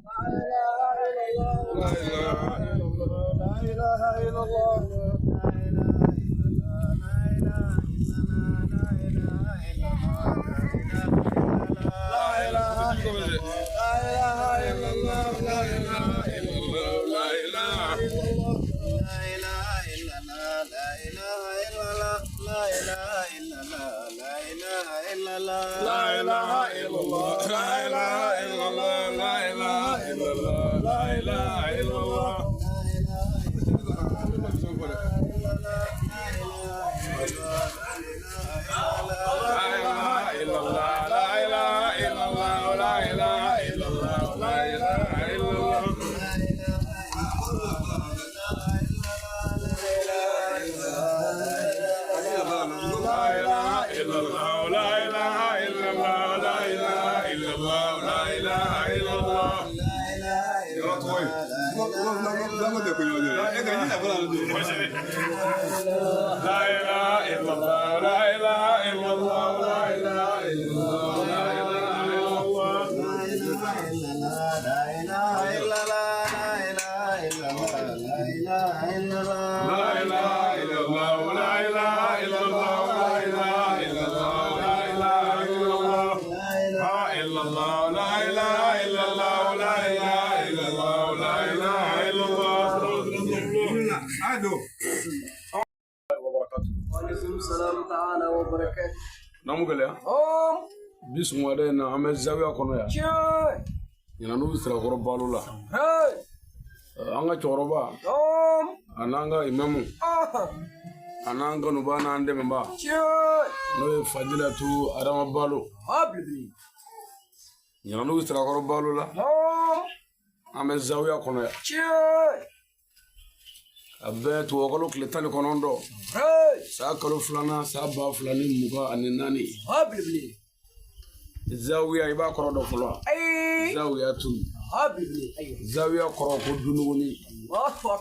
La ilaha illallah. La ilaha illallah. La ilaha illallah. La ilaha illallah. La ilaha illallah. La ilaha illallah. La ilaha illallah. La ilaha illallah. La ilaha illallah. La ilaha illallah. La ilaha illallah. La ilaha illallah. La ilaha illallah. La ilaha illallah. La ilaha illallah. La ilaha illallah. Yɔrɔ tɔgɔ ye. La ilaha illallah. La ilaha illallah. La ilaha illallah. La ilaha illallah. La ilaha illallah. La ilaha illallah. La ilaha illallah. La ilaha illallah. La illallah. La ilaha illallah. La ilaha illallah. La ilaha illallah. Waalaikum salam ta'ala wa barakatuh. N'an gɛlɛya bi sɔgɔmada in na an bɛ zawiya kɔnɔ yan Tiɲɛ. ɲinan n'u Sirakɔrɔ Balo la. Hey. An ka cɛkɔrɔba a n'an ka imamu a n'an kanuba n'an dɛmɛba Tiɲɛ. n'o ye Fadilatu Adama Balo. Ha belebele. Ɲinan n'u Sirakɔrɔ Balo la, an bɛ zawiya kɔnɔ yan. Tiɲɛ. A bɛ tubabukalo tile 19, Hey. san kalo 2nan, san 2024. Ha belebele. Zawiya, i b'a kɔrɔ dɔn fɔlɔ wa? Ayi. Zawiya tun. Ha belebele. Ayiwa. Zawiya kɔrɔ ko dunuguni. Allahu akbar.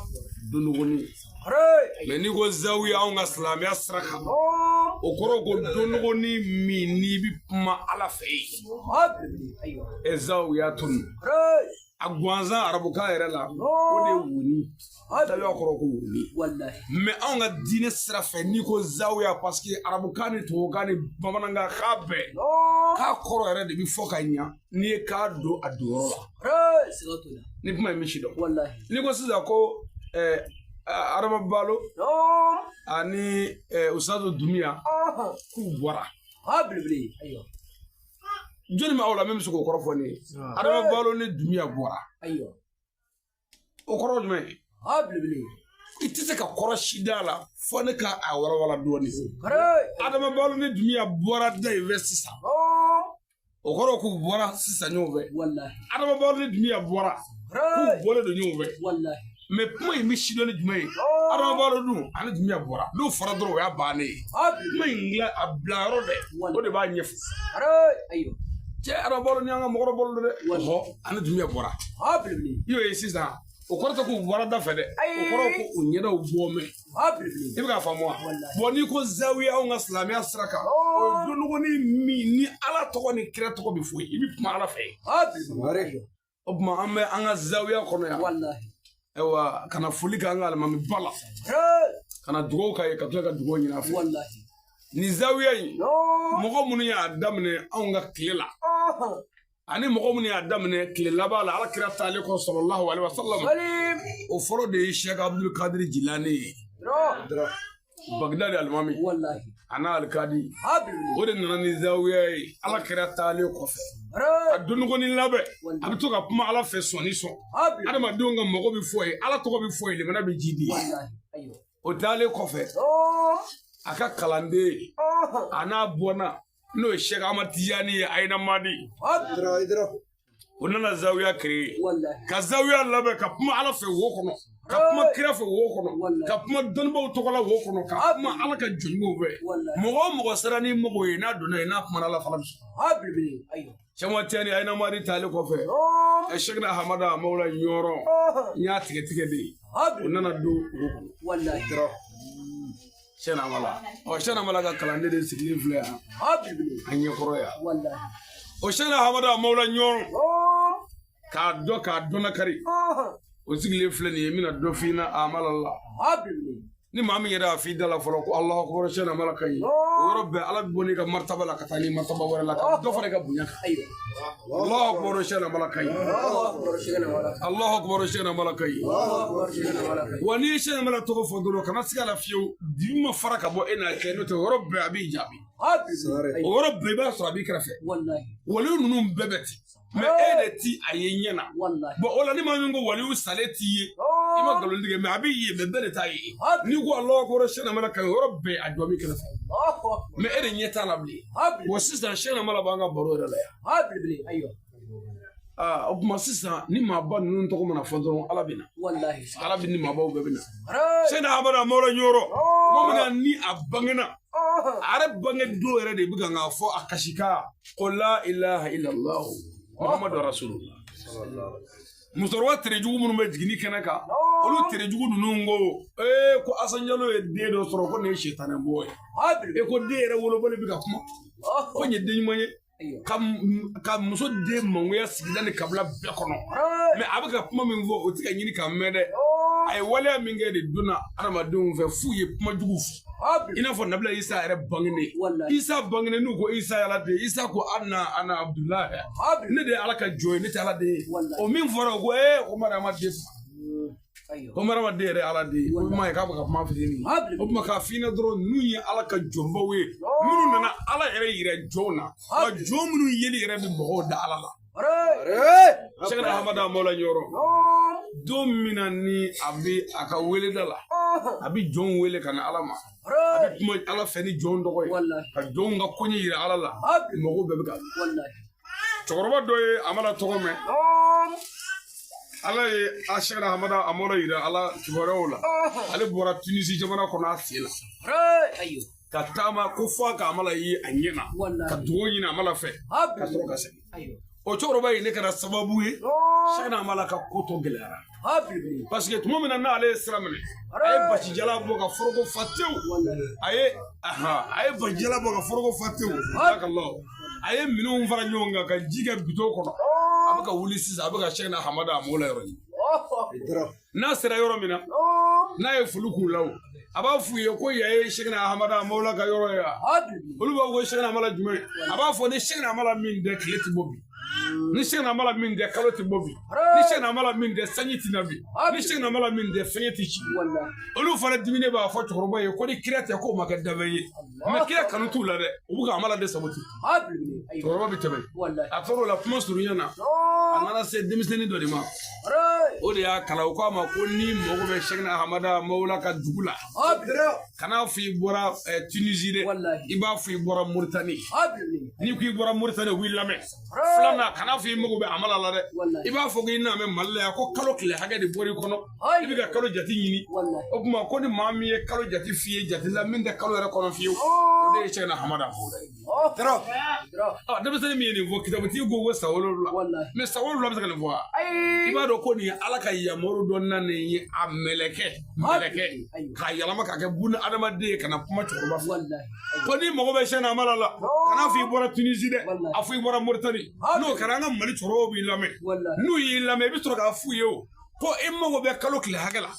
Dunuguni. Hey. Mɛ n'i ko zawiya anw ka silamɛya sira kan, o kɔrɔ ko dunuguni min n'i bɛ kuma Ala fɛ yen. Ha belebele. Ayiwa. Ɛ zawiya tun. Hey. A gansan arabukan yɛrɛ la, o de ye wuni. Zawiya kɔrɔ ko wuni. Wallahi. Mɛ anw ka diinɛ sira fɛ, n'i ko zawiya, parce que arabukan ni tubabukan ni bamanankan k'a bɛɛ k'a kɔrɔ yɛrɛ de bɛ fɔ ka ɲa n'i ye k'a don a donyɔrɔ la. Hey. Siga t'o la. Ni kuma in bɛ si dɔn. Wallahi. N'i ko sisan ko Adama Balo ani Usitazu Dunbiya k'u bɔra. Ha belebele. Ayiwa. Jɔnni bɛ aw la min bɛ se k'o kɔrɔ fɔ ne ye? Adama Balo ni Dunbiya bɔra. Ayiwa. O kɔrɔ jumɛn ye? Ha belebele. I tɛ se ka kɔrɔ si d'a la fɔ ne ka a walawala dɔɔnin. Hey. Adama Balo ni Dunbiya bɔra da in fɛ sisan. O kɔrɔ k'u bɔra sisan ɲɔgɔn fɛ. Wallahi. Adama Balo ni Dunbiya bɔra, k'u Hey. bɔlen don ɲɔgɔn fɛ. Wallahi. Mɛ kuma in bɛ sidɔn ni jumɛn ye? Adama Balo dun ani Dunbiya bɔra. N'o fɔra dɔrɔn, o y'a bannen ye. Ha belebele. Kuma in dilan a bila yɔrɔ dɛ, o de b'a ɲɛfɔ. Hey. Ayiwa. Cɛ, Adama Balo ni an ka mɔgɔkɔrɔba bolo dɛ. Ɔhɔ, ani Dunbiya bɔra. Ha belebele. I y'o ye sisan, o kɔrɔ tɛ k'u bɔra da fɛ dɛ. O kɔrɔ ko u ɲɛdaw bɔ mɛ. Ha belebele. I bɛ k'a faamu wa? Wallahi. Bɔn, n'i ko zawiya anw ka silamɛya sira kan, o ye dɔnnɔgɔni min ni Ala tɔgɔ ni kira tɔgɔ bɛ fɔ yen, i bɛ kuma Ala fɛ yen. Ha belebele. O tuma an bɛ an ka zawiya kɔnɔ yan. Wallahi. Ayiwa, ka na foli kɛ an ka alimami ba la. Hey. Ka na dugawu k'a ye, ka tila ka dugawu ɲini a fɛ. Wallahi. Nin zawiya in, mɔgɔ minnu y'a daminɛ anw ka tile la, ani mɔgɔ minnu y'a daminɛ tile laban la, Ala kira taalen kɔ sallallahu alaihi wasallam, Salim. o fɔlɔ de ye Sɛki Abdul Kadiri Jilani ye. Bagdadi alimami. Wallahi. A n'a alikadi. Ha belebele. O de nana ni zawiya ye Ala kira taalen kɔfɛ. Hey. Ka dɔnnigɔni labɛn, a bɛ to ka kuma Ala fɛ sɔn ni sɔn. Ha belebele. Adamadenw ka mago bɛ fɔ ye, Ala tɔgɔ bɛ fɔ ye, limana bɛ ji di. Wallahi. Ayiwa. O taalen kɔfɛ, a ka kalanden a n'a bɔnna, n'o ye Sɛki Amadu Tijani ye, Ayina Madi, Ha belebele. o nana zawiya créer. Wallahi. Ka zawiya labɛn, ka kuma Ala fɛ wo kɔnɔ, ka kuma kira fɛ wo kɔnɔ, Wallahi. ka kuma dɔnnibaaw tɔgɔ la wo kɔnɔ, ka kuma Ala ka jɔnɲumanw fɛ. Wallahi. Mɔgɔ o mɔgɔ sera n'i mago ye, n'a donna yen, n'a kumana Ala fana bɛ sɔn. Ha belebele. Ayiwa. Sɛki Tijani Ayina Madi taalen kɔfɛ, Sɛkina Hamada Mawula Ɲɔrɔ, n y'a tigɛ tigɛ de ye, Ha o belebele. nana don wo kɔnɔ. Wallahi. Sɛki Amala, ɔ Sɛki Amala ka kalanden de sigilen filɛ yan Ha belebele. an ɲɛkɔrɔ yan. Wallahi. O Sɛki Hamada Mawula Ɲɔrɔ, K'a dɔn k'a dɔn nakari. O sigilen filɛ nin ye, n bɛna dɔ f'i ɲɛna a ma la. Ni maa min yɛrɛ y'a f'i da la fɔlɔ ko Alahu akubaru sɛna mala ka ɲi, o yɔrɔ bɛɛ Ala bɛ bɔ n'i ka martaba la ka taa ni martaba wɛrɛ la ka dɔ fara i ka bonya kan. Alahu akubaru sɛna mala ka ɲi. Alahu akubaru sɛna mala ka ɲi. Wa n'i ye sɛna mala tɔgɔ fɔ dɔrɔn, kana siga la fiyewu, dibi ma fara ka bɔ e n'a cɛ, n'o tɛ o yɔrɔ bɛɛ a b'i jaabi. O yɔrɔ bɛɛ i b'a sɔrɔ a b'i kɛrɛfɛ. Waliyu ninnu bɛɛ bɛ ten, mɛ e de ti a ye ɲɛ na. Bɔn o la ni maa min ko waliyu salen t'i ye, i ma nkalon tigɛ, mɛ a b'i ye, mɛ bɛɛ de t'a ye. N'i ko Alahu akubaru sɛna mala ka ɲi, o yɔrɔ bɛɛ a jɔ b'i kɛrɛfɛ, mɛ e de ɲɛ t'a la bilen. Wa sisan sɛna mala b'an ka baro yɛrɛ la yan. Aa, o tuma sisan ni maaba ninnu tɔgɔ mana fɔ dɔrɔn, Ala bɛ na, Ala bɛ ni maabaw bɛɛ bɛ na. Sɛna Amadu Amadu Ɲɔrɔ, tuma min na ni a bangena, a yɛrɛ bange don yɛrɛ de bɛ kan k'a fɔ a kasikan ko la ilaha illallah muhammadu rasulullah. Musokɔrɔba terejugu minnu bɛ jiginni kɛnɛ kan, olu terejugu ninnu ko ee ko Asan Jalo ye den dɔ sɔrɔ, ko nin ye sitanɛ bɔ ye. E ko den yɛrɛ wolobali bɛ ka kuma, ko nin ye den ɲuman ye, ka muso den mangoya sigida ni kabila bɛɛ kɔnɔ. Mɛ a bɛ ka kuma min fɔ, o tɛ ka ɲini ka mɛn dɛ. A ye waleya min kɛ de donna adamadenw fɛ f'u ye kuma jugu fɔ, i n'a fɔ nabila Isa yɛrɛ bangenen. Isa bangenen, n'u ko Isa ye Ala den, Isa ko ana ana Abudulayi, ne de ye Ala ka jɔn ye, ne tɛ Ala den ye. O min fɔra, o ko ee ko Mariama den, ko Mariama den yɛrɛ Ala den ye. O kuma ye k'a bɛ ka kuma fitinin, o tuma k'a f'i ɲɛna dɔrɔn, ninnu ye Ala ka jɔnbaw ye minnu nana Ala yɛrɛ yira jɔnw na. Wa jɔn minnu yeli yɛrɛ bɛ mɔgɔw da Ala la. Sɛkina Ahamada Mawla Ɲɔrɔ, don min na ni a bɛ a ka weleda la, a bɛ jɔnw wele ka na Ala ma, a bɛ kuma Ala fɛ ni jɔnw tɔgɔ ye, ka jɔnw ka koɲɛ yira Ala la, mɔgɔw bɛɛ bɛ ka. Cɛkɔrɔba dɔ ye Amala tɔgɔ mɛn. Ala ye a Sɛkina Ahamada Amala yira Ala kibaruyaw la. Ale bɔra Tunisi jamana kɔnɔ a sen la ka taama ko fo ka Amala ye a ɲɛ na, ka dugawu ɲini Amala fɛ ka sɔrɔ ka segin. O cɛkɔrɔba in ne kɛra sababu ye Sɛkina Amala ka ko tɔ gɛlɛyara, parce que tuma min na n'ale ye sira minɛ, a ye basijala bɔ ka foroko fa tewu. A ye basijala bɔ ka foroko fa tewu, a ye minɛnw fara ɲɔgɔn kan ka ji kɛ bitɔn kɔnɔ. A bɛ ka wuli sisan, a bɛ ka Sɛkina Hamada Amala yɔrɔ ɲini. N'a sera yɔrɔ min na, n'a ye foli k'u la, o a b'a f'u ye ko yan ye Sɛkina Hamada Amala ka yɔrɔ ye wa? Olu b'a fɔ ko Sɛkina Amala jumɛn? A b'a fɔ ni Sɛkina Amala min tɛ, tile tɛ bɔ bi. Ni Sɛkina Amala min tɛ, kalo tɛ bɔ bi. Ni Sɛkina Amala min tɛ, sanji tɛ na bi. Ni Sɛkina Amala min tɛ, fɛngɛ tɛ ci. Olu fana diminen b'a fɔ cɛkɔrɔba ye ko ni kira tɛ, k'o ma kɛ danfɛn ye. Mɛ kira kanu t'u la dɛ, u bɛ ka Amala de sabati. Cɛkɔrɔba bɛ tɛmɛ, a tor'o la kuma surunya na, a nana se denmisɛnnin dɔ de ma, o de y'a kalan. O ko a ma ko n'i mago bɛ Sɛkina Hamada Mawla ka dugu la, kan'a fɔ i bɔra Tunisie dɛ, i b'a fɔ i bɔra Moritani. N'i ko i bɔra Moritani, u b'i lamɛn. Filanan, kan'a fɔ i mago bɛ Amala la dɛ, i b'a fɔ k'i na bɛ Mali la yan, ko kalo tile hakɛ de bɔra i kɔnɔ, i bɛ ka kalo jate ɲini. O tuma ko ni maa min ye kalo jate f'i ye jate la min tɛ kalo yɛrɛ kɔnɔ fiyewu, o de ye Sɛkina Hamada Mawla ye. Denmisɛnnin min ye nin fɔ, kitabutigi ko san 7, mɛ san 7 bɛ se ka nin fɔ wa? I b'a dɔn ko nin ye Ala ka yamaru dɔ nanen ye, a mɛlɛkɛ k'a yɛlɛma k'a kɛ buna adamaden ye ka na kuma cɛkɔrɔba fɛ ko n'i mago bɛ Sɛkina Amala la, kan'a fɔ i bɔra Tunisie dɛ, a fɔ i bɔra Moritani. N'o kɛra, an ka Mali cɛkɔrɔbaw b'i lamɛn. N'u y'i lamɛn, i bɛ sɔrɔ k'a f'u ye o ko i mago bɛ kalo tile hakɛ la.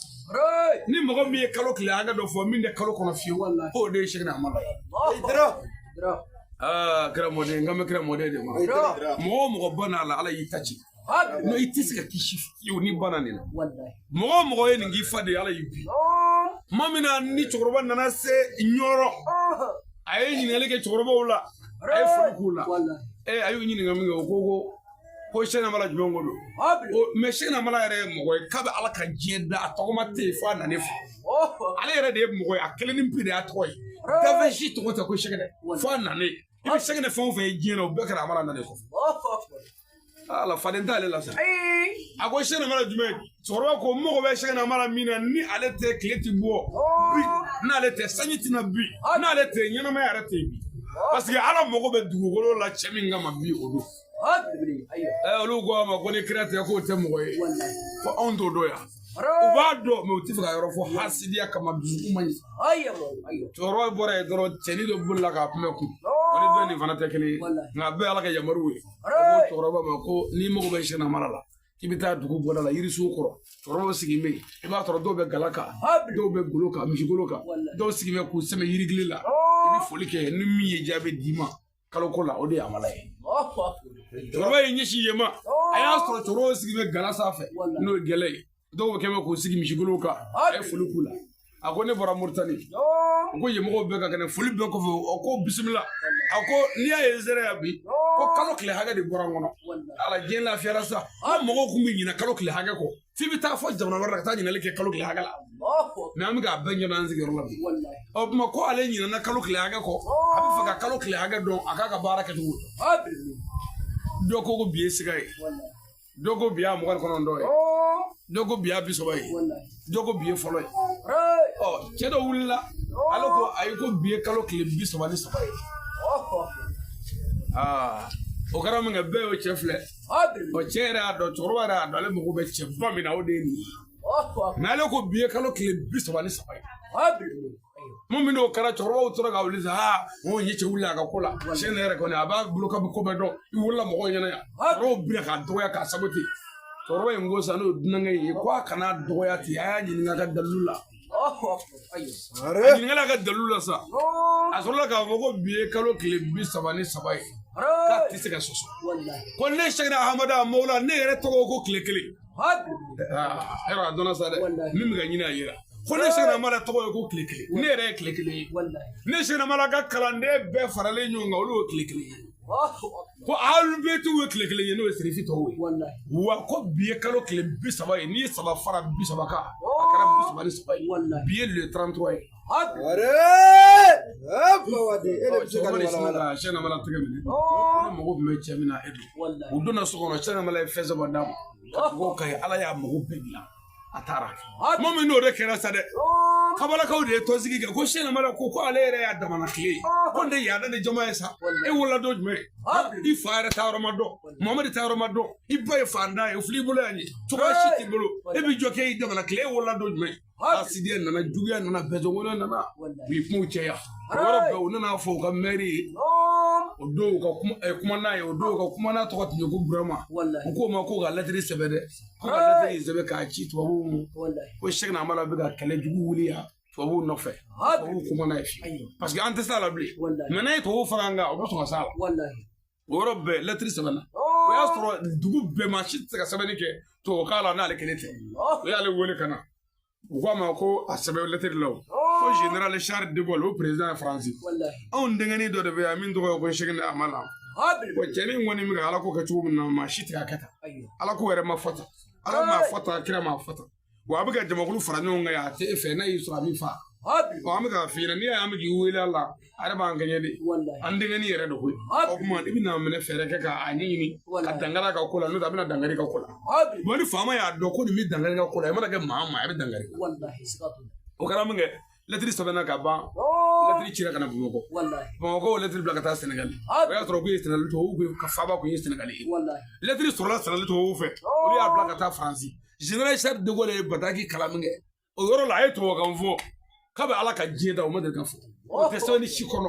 Ni mɔgɔ min ye kalo tile hakɛ dɔ fɔ min tɛ kalo kɔnɔ fiyewu, k'o de ye Sɛkina Amala ye. Aa, kira mɔden, n kan bɛ kira mɔden de ma. Mɔgɔ o mɔgɔ banna a la, Ala y'i ta ci. N'o i tɛ se ka kisi fiyewu n'i banna nin na. Mɔgɔ o mɔgɔ ye nin k'i fa de ye, Ala y'i bi. Tuma min na ni cɛkɔrɔba nana se Ɲɔrɔ, a ye ɲininkali kɛ cɛkɔrɔbaw la, a ye foli k'u la. A y'u ɲininka min kɛ, o ko Sɛkina Amala jumɛn ko don? Mɛ Sɛkina Amala yɛrɛ ye mɔgɔ ye k'a bɛ Ala ka diɲɛ da, a tɔgɔma tɛ yen fo a nan'i fɔ. Ale yɛrɛ de ye mɔgɔ ye, a kelen ni pe de y'a tɔgɔ ye. Dafɛn si tɔgɔ tɛ ko Sɛkɛnɛ fo a nanen. I bɛ Sɛkɛnɛ fɛn o fɛn ye diɲɛ na, o bɛɛ kɛra Amala nanen kɔfɛ. Ala faden t'ale la sa. A ko Sɛkina Amala jumɛn? Cɛkɔrɔba ko n mago bɛ Sɛkina Amala min na, ni ale tɛ, tile tɛ bɔ bi, n'ale tɛ, sanji tɛ na bi, n'ale tɛ, ɲɛnamaya yɛrɛ tɛ bi. Parce que Ala mago bɛ dugukolo la cɛ min kama bi, o don. Olu ko a ma ko ni kira tɛ, k'o tɛ mɔgɔ ye, ko anw t'o dɔn yan. U b'a dɔn, mɛ u tɛ fɛ ka yɔrɔ fɔ hasidiya kama, dusukun man ɲi. Cɛkɔrɔba bɔra yen dɔrɔn, cɛnin dɔ bolila k'a kunbɛ kun, o ni dɔ nin fana tɛ kelen ye, nka a bɛɛ Ala ka yamaruw ye. A ko cɛkɔrɔba ma ko n'i mago bɛ Sɛkina Amala la, K'i bɛ taa dugu bɔda la yirisun kɔrɔ, cɛkɔrɔbaw sigilen bɛ yen, i b'a sɔrɔ dɔw bɛ gala kan, dɔw bɛ golo kan, misigolo kan, dɔw sigilen bɛ k'u sɛmɛ yirigili la. I bɛ foli kɛ, ni min ye jaabi d'i ma kaloko la, o de ye amala ye. Cɛkɔrɔba y'i ɲɛsin yen ma, a y'a sɔrɔ cɛkɔrɔbaw sigilen bɛ gala sanfɛ, n'o ye gɛlɛ ye, dɔw bɛ kɛ bɛ k'u sigi misigolow kan, a ye foli k'u la. A ko ne bɔra Moritani, a ko yen mɔgɔw bɛɛ ka kɛnɛ. Foli bɛɛ kɔfɛ, a ko bisimila. A ko n'i y'a ye n sera yan bi, ko kalo tile hakɛ de bɔra n kɔnɔ. Ala, diɲɛ lafiyara sa. An mɔgɔw tun bɛ ɲinɛ kalo tile hakɛ kɔ, f'i bɛ taa fɔ jamana wɛrɛ la ka taa ɲininkali kɛ kalo tile hakɛ la. Mɛ an bɛ k'a bɛɛ ɲɛdɔn an sigiyɔrɔ la bi. Ɔ tuma ko ale ɲinɛna kalo tile hakɛ kɔ, a bɛ fɛ ka kalo tile hakɛ dɔn, a k'a ka baara kɛcogo dɔn. Dɔ ko bi ye siga ye, dɔ ko bi y'a 29 ye, dɔ ko bi y'a 30 ye, dɔ ko bi ye fɔlɔ ye. Ɔ cɛ dɔ wulila, ale ko ayi, ko bi ye kalo tile 33 ye. Aa, o kɛra min kɛ, bɛɛ y'o cɛ filɛ. Ɔ cɛ yɛrɛ y'a dɔn, cɛkɔrɔba yɛrɛ y'a dɔn, ale mago bɛ cɛba min na, o de ye nin ye. Mɛ ale ko bi ye kalo tile 33 ye. Mun min n'o kɛra, cɛkɔrɔbaw tora ka wuli sa. Aa, n ko nin cɛ wuli a ka ko la sɛ ne yɛrɛ kɔni, a b'a bolo ka ko bɛɛ dɔn. I wolola mɔgɔw ɲɛna yan, cɛkɔrɔbaw bira k'a dɔgɔya k'a sabote. Cɛkɔrɔba in ko sa, n'o ye dunankɛ ye, ko a kana dɔgɔya ten, a y'a ɲininka a ka dalilu la. A ɲininkali a ka dalilu la sa, a sɔrɔla k'a fɔ ko bi ye kalo tile 33 ye, k'a tɛ se ka sɔsɔ. Ko ne Sɛkina Ahamada Mawula, ne yɛrɛ tɔgɔ ko tile kelen. Yɔrɔ a dɔnna sa dɛ, min bɛ ka ɲini a yera. Ko ne Sɛkina Amala tɔgɔ ye ko tile kelen, ne yɛrɛ ye tile kelen ye. Ne Sɛkina Amala ka kalanden bɛɛ faralen ɲɔgɔn kan, olu ye tile kelen ye. Ko alibetiw ye tile kelen ye, n'o ye sirifi tɔw ye. Wa ko bi ye kalo tile 30 ye, n'i ye saba fara 30 kan, a kɛra 33 ye. Bi ye le 33 ye. Cɛkɔrɔba Sɛkina Amala tɛgɛ minɛ, ko ne mago tun bɛ cɛ min na, e don. U donna so kɔnɔ, Sɛkina Amala ye fɛn saba d'a ma ka dugawu k'a ye, Ala y'a mago bɛɛ dilan. A taara tuma min n'o de kɛra sa dɛ, kabalakaw de ye tɔnsigi kɛ. Ko Sɛkina Amala ko ale yɛrɛ y'a damana tile ye, ko n de yaada ni jama ye sa. E wolola don jumɛn? I fa yɛrɛ taa yɔrɔ ma dɔn, Mamadi taa yɔrɔ ma dɔn, i ba ye fantan ye, o filɛ i bolo yan ye, cogoya si t'i bolo, e b'i jɔ k'e y'i damana tile. E wolola don jumɛn? Hasidiya nana, juguya nana, bɛsɔngɔnya nana, u ye kumaw caya. O yɔrɔ bɛɛ, u nana fɔ u ka mɛri ye o don, u ka kuma n'a ye o don, u ka kuma n'a tɔgɔ tun ye ko Burama. U k'o ma ko ka lɛtiri sɛbɛn dɛ, ko ka lɛtiri sɛbɛn k'a ci tubabuw ma, ko Sɛkina Amala bɛ ka kɛlɛ jugu wuli yan tubabuw nɔfɛ, tubabuw kuma n'a ye fiyewu, parce que an tɛ s'a la bilen. Mɛ n'a ye tubabuw fara an kan, o bɛ sɔn ka s'a la. O yɔrɔ bɛɛ lɛtiri sɛbɛnna. O y'a sɔrɔ dugu bɛɛ maa si tɛ se ka sɛbɛnni kɛ tubabukan la n'ale kelen tɛ. O y'ale wele ka na, u k'a ma ko a sɛbɛn lɛtiri la, o ko général Charles de Gaulle, o président ye Faransi, anw denkɛnin dɔ de bɛ yan min tɔgɔ ye ko Sɛkina Amala. Wa cɛnin kɔni bɛ ka ala ko kɛ cogo min na, maa si tɛ ka kɛ tan. Ala ko yɛrɛ ma fɔ tan, ala m'a fɔ tan, kira m'a fɔ tan. Wa a bɛ ka jamakulu fara ɲɔgɔn kan yan, a tɛ e fɛ, n'a y'i sɔrɔ a b'i fa. Ɔ an bɛ k'a f'i ɲɛna, n'i y'a ye an bɛ k'i wele a la, a yɛrɛ b'an kɛɲɛ de, an denkɛnin yɛrɛ de koyi. O tuma i bɛna minɛ fɛɛrɛ kɛ k'a ɲɛɲini ka dankari a ka ko la, n'o tɛ a bɛna dankari ka ko la. Bon, ni faama y'a dɔn ko nin bɛ dankari ka ko la, i mana kɛ maa o maa, a bɛ dankari. O kɛra min kɛ, lɛtiri sɛbɛnna ka ban, lɛtiri cira ka na Bamakɔ. Bamakɔ o lɛtiri bila ka taa Sɛnɛgali. O y'a sɔrɔ k'u ye Sɛnɛgali tubabuw ka faaba kun ye Sɛnɛgali ye. Lɛtiri sɔrɔla Sɛnɛgali tubabuw fɛ, olu y'a bila ka taa Faransi. Général Charles de Gaulle ye bataki kalan min kɛ, o yɔrɔ la a ye tubabukan fɔ k'a bɛ ala ka diɲɛ da, o ma deli ka fɔ, o tɛ sɛbɛnni si kɔnɔ.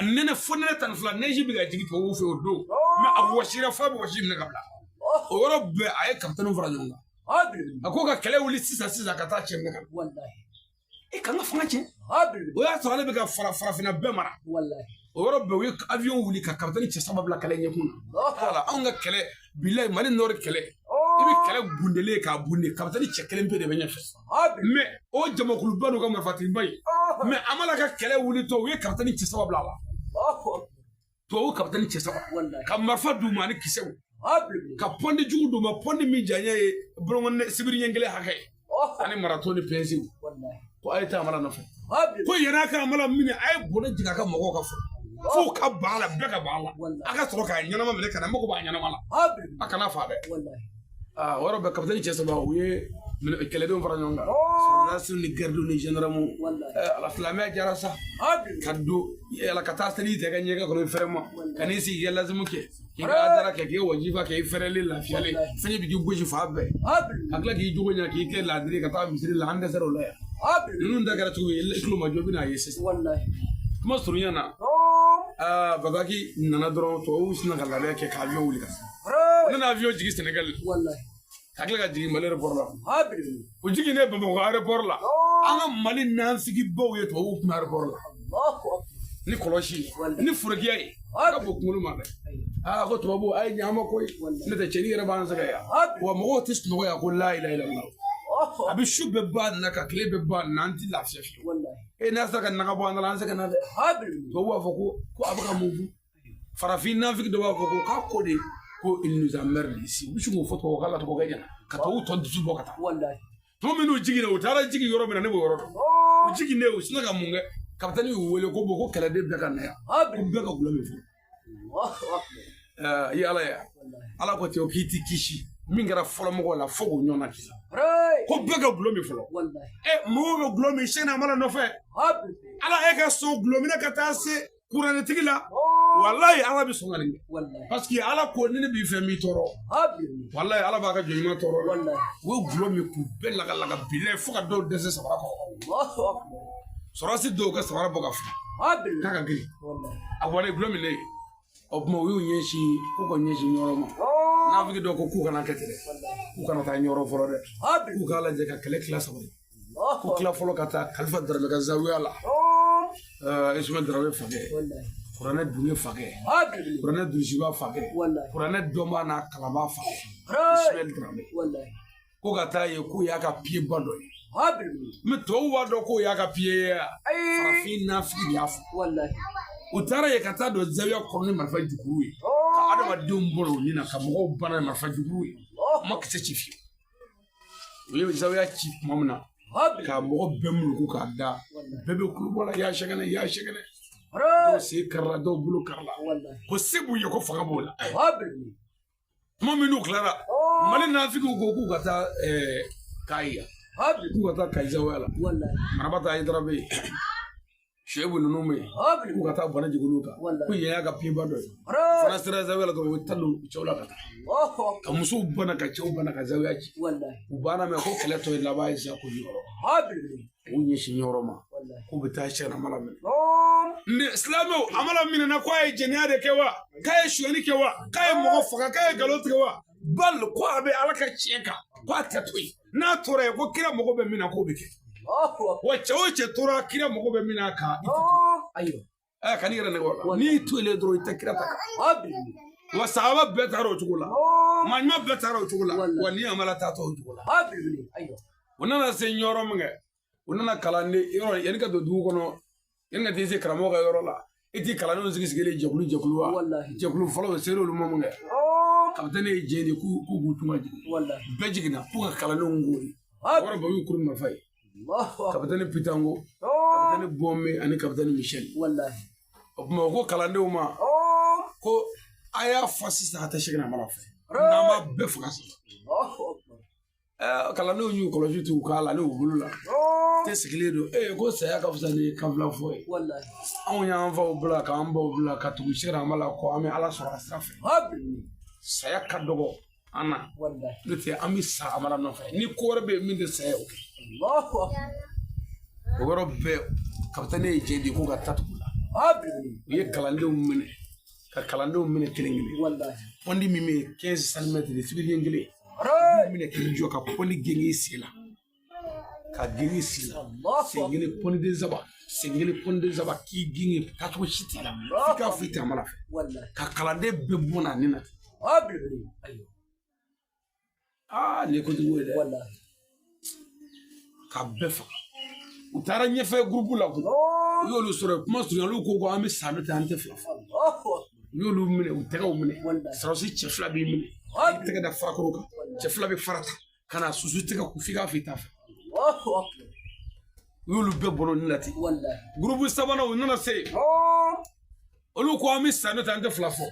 Nɛnɛ fo nɛnɛ 12, neige bɛ ka jigin tubabuw fɛ o don, mɛ a wɔsira f'a bɛ wɔsi minɛ ka bila. O yɔrɔ bɛɛ a ye kapitɛniw fara ɲɔgɔn kan, a ko ka kɛlɛ wuli sisan sisan ka taa cɛ minɛ ka na. E kan ka fanga tiɲɛ. O y'a sɔrɔ ale bɛ ka farafinna bɛɛ mara. O yɔrɔ bɛɛ u ye avion wuli ka kapitɛni cɛ saba bila kɛlɛ ɲɛkun na. Wala anw ka kɛlɛ bilayi, Mali nɔri kɛlɛ, i bɛ kɛlɛ bundelen k'a bunde, kapitɛni cɛ kelen pe de bɛ ɲɛfɛ. Mɛ o jamakuluba n'u ka marifatigiba in, mɛ Amala ka kɛlɛ wulitɔ, u ye kapitɛni cɛ saba bila a la, tubabu kapitɛni cɛ saba, ka marifa d'u ma ani kisɛw, ka pɔndi jugu d'u ma, pɔndi min janya ye bolokɔni sibiri ɲɛ kelen hakɛ ye, ani marato ni pɛnsiw, ko a ye taa Amala nɔfɛ, ko yann'a ka Amala minɛ, a ye bɔnɛ jigin a ka mɔgɔw ka fɔ f'o ka ban a la, bɛɛ ka ban a la, a ka sɔrɔ k'a ɲɛnama minɛ ka na, mago b'a ɲɛnama la, a kana fa dɛ. Aa, o yɔrɔ bɛɛ kapitɛni cɛ saba, u ye kɛlɛdenw fara ɲɔgɔn kan, sɔrɔdasiw ni garidiw ni gendarmew. Ala, silamɛya jara sa, ka don ala ka taa seli tɛ ka ɲɛgɛn kɔnɔ i fɛrɛ ma, ka n'i sigi k'i ka lazimu kɛ, k'i ka adara kɛ, k'i ka wajiba kɛ, i fɛrɛlen lafiyalen, fɛn bɛ k'i gosi fan bɛɛ, ka tila k'i jogo ɲɛ, k'i kɛ laadiri, ka taa misiri la. An dɛsɛra o la yan. Ninnu ta kɛra cogo ye, i tulo ma jɔ, i bɛna ye sisan. Kuma surunya na, aa, bataki nana dɔrɔn, tubabuw sinna ka labɛn kɛ ka avion wuli ka se. Ne na avion jigin Sɛnɛgali. Ka tila ka jigin Mali aéroport la. U jiginnen Bamakɔ aéroport la, an ka Mali nanfigibaw ye tubabuw kun aéroport la ni kɔlɔsi ni forokiya ye. A ka bon kunkolo ma dɛ. Aa, ko tubabu a ye ɲɛ an ma koyi, ne tɛ cɛnin yɛrɛ b'an sɛgɛn yan. Wa mɔgɔw tɛ sunɔgɔ yan ko la ilaha illallah. A bɛ su bɛɛ ban na ka tile bɛɛ ban na, an ti lafiya fiyewu. E n'a sera ka naga bɔ an da la, an sɛgɛnna dɛ. Tubabu b'a fɔ ko a bɛ ka mun fɔ? Farafin nafigi dɔ b'a fɔ ko k'a ko de ko il nous emmerde ici. U bɛ sin k'o fɔ tubabukan la, tubabukɛ ɲɛna ka tubabu tɔ dusu bɔ ka taa. Tuma min n'u jiginna, u taara jigin yɔrɔ min na, ne b'o yɔrɔ dɔn. U jiginnen, u sinna ka mun kɛ? Kapitɛni y'u wele ko bon, ko kɛlɛden bɛɛ ka na yan, ko bɛɛ ka gulɔ min fɔ. I ala ya ala ko ten, k'i ti kisi min kɛra fɔlɔ mɔgɔw la fo k'o ɲɔgɔnna k'i la, ko bɛɛ ka gulɔ min fɔlɔ. Ɛ, mɔgɔw bɛ gulɔ min sɛnɛ amala nɔfɛ. Ala e ka sɔn gulɔ minɛ ka taa se kuranɛtigi la, walayi ala bɛ sɔn ka nin kɛ, parce que ala ko ni ne b'i fɛ n b'i tɔɔrɔ. Walayi ala b'a ka jɔn ɲuman tɔɔrɔ. U ye gulɔ min k'u bɛɛ lagalaga bilayi fo ka dɔw dɛsɛ samara kɔrɔ. Sɔrɔdasi dɔw ka samara bɔ ka fili k'a ka girin a wale gulɔ min ne ye. O tuma u y'u ɲɛsin k'u ka ɲɛsin Ɲɔrɔ ma. Nafigi dɔw ko k'u kana kɛ ten dɛ, k'u kana taa Ɲɔrɔ fɔlɔ dɛ, k'u k'a lajɛ ka kɛlɛ tila saba ye, ko tila fɔlɔ ka taa Kalifa Daramɛ ka zawiya la, Ismaɛl Daramɛ fakɛ, kuranɛ dunge fakɛ, kuranɛ durusiba fakɛ, kuranɛ dɔnbaa n'a kalanbaa fakɛ, Ismaɛl Daramɛ, ko ka taa yen k'o y'a ka piyeba dɔ ye. Mais tubabu b'a dɔn k'o y'a ka piye ye, farafin nafigi de y'a fɔ. U taara yen ka taa don zawiya kɔnɔ ni marifa jukuru ye, ka adamadenw bɔ u ni na, ka mɔgɔw bana ni marifa jukuru ye. U ma kisɛ ci fiyewu. U ye zawiya ci tuma min na ka mɔgɔ bɛɛ muluku k'a da, bɛɛ bɛ kulubɔ la, y'a sɛgɛnɛ, y'a sɛgɛnɛ, dɔw sen karila, dɔw bolo karila, ko se b'u ye, ko fanga b'o la. Tuma min n'u tilara, Mali nafigiw ko k'u ka taa Kayi, k'u ka taa Kayi zawiya la, Marabata Hayidara bɛ yen, Seyibu ninnu bɛ yen, k'u ka taa bana jigin olu kan, ko yen y'a ka piyeba dɔ ye. Fana sera zawiya la dɔrɔn, u bɛ taa don cɛw la ka taa ka musow bana, ka cɛw bana, ka zawiya ci. U banna mɛ ko kɛlɛ tɔ ye laban ye sisan ko Ɲɔrɔ. U ɲɛsin Ɲɔrɔ ma k'u bɛ taa Sɛki Amala minɛ. Ni silamɛw Amala minɛna, ko a ye jɛnɛya de kɛ wa, k'a ye sonyɛni kɛ wa, k'a ye mɔgɔ faga, k'a ye nkalon tigɛ wa, bal ko a bɛ ala ka tiɲɛ kan, ko a tɛ to yen, n'a tora yen ko kira mago bɛ min na k'o bɛ kɛ. Wa cɛ o cɛ tora kira mago bɛ min na kan, i tɛ to. Ɛ, kan'i yɛrɛ nɛgɛ o la, n'i to yen dɔrɔn i tɛ kira ta kan. Wa sahaba bɛɛ taara o cogo la, maa ɲuman bɛɛ taara o cogo la, wa ni Amala taatɔ o cogo la. U nana se Ɲɔrɔ min kɛ, u nana kalanden yɔrɔ yanni ka don dugu kɔnɔ, yanni ka t'i se karamɔgɔ ka yɔrɔ la, i t'i kalandenw sigi sigilen jɛkulu jɛkulu wa. Jɛkulu fɔlɔ o sera olu ma mun kɛ, kapitɛni ye jɛn de k'u k'u tun ka jigin, bɛɛ jiginna k'u ka kalandenw kori. Wɔrɔ bɛɛ y'u kuru marifa ye, kapitɛni Pitango, kapitɛni Bɔnbe ani kapitɛni Michel. O tuma u ko kalandenw ma ko a y'a fɔ sisan a tɛ Sɛki Amala fɛ, n'an b'a bɛɛ faga sisan. Kalandenw y'u kɔlɔsi t'u k'a la n'u bolo la te sigilen don. Ee, ko saya ka fisa ni kanfila fɔ ye. Anw y'an faw bila k'an baw bila ka tugu Sɛki Amala kɔ, an bɛ ala sɔrɔ a sira fɛ. Saya ka dɔgɔ an na, n'o tɛ an bɛ sa Amala nɔfɛ. Ni ko wɛrɛ bɛ yen min tɛ saya, o kɛ. O yɔrɔ bɛɛ kapitɛni ye jɛn di k'u ka taa tugu la. U ye kalandenw minɛ, ka kalandenw minɛ kelen kelen. Pɔndi min bɛ yen 15 centimètres de sibiri kelen minɛ k'i jɔ ka pɔndi genge sen la, ka genge sen la, sen kelen pɔndiden saba, sen kelen pɔndiden saba, k'i genge taacogo si t'i la f'i k'a fɔ i tɛ Amala fɛ, ka kalanden bɛɛ bɔ n'a ni na. Aa, nin ye kojugu ye dɛ, ka bɛɛ faga. U taara ɲɛfɛ gurupu la kun, u y'olu sɔrɔ yen, kuma surunya, olu ko an bɛ sa n'o tɛ an tɛ fila fɔ. U y'olu minɛ, u tɛgɛw minɛ. Sɔrɔdasi cɛ fila b'i minɛ, i tɛgɛ da farakoro kan, cɛ fila bɛ fara ta ka na susu tɛgɛ kun f'i k'a fɔ i t'a fɛ. U y'olu bɛɛ bɔnɛ ni la ten. Gurupu sabanan, u nana se yen, olu ko an bɛ sa n'o tɛ an tɛ fila fɔ.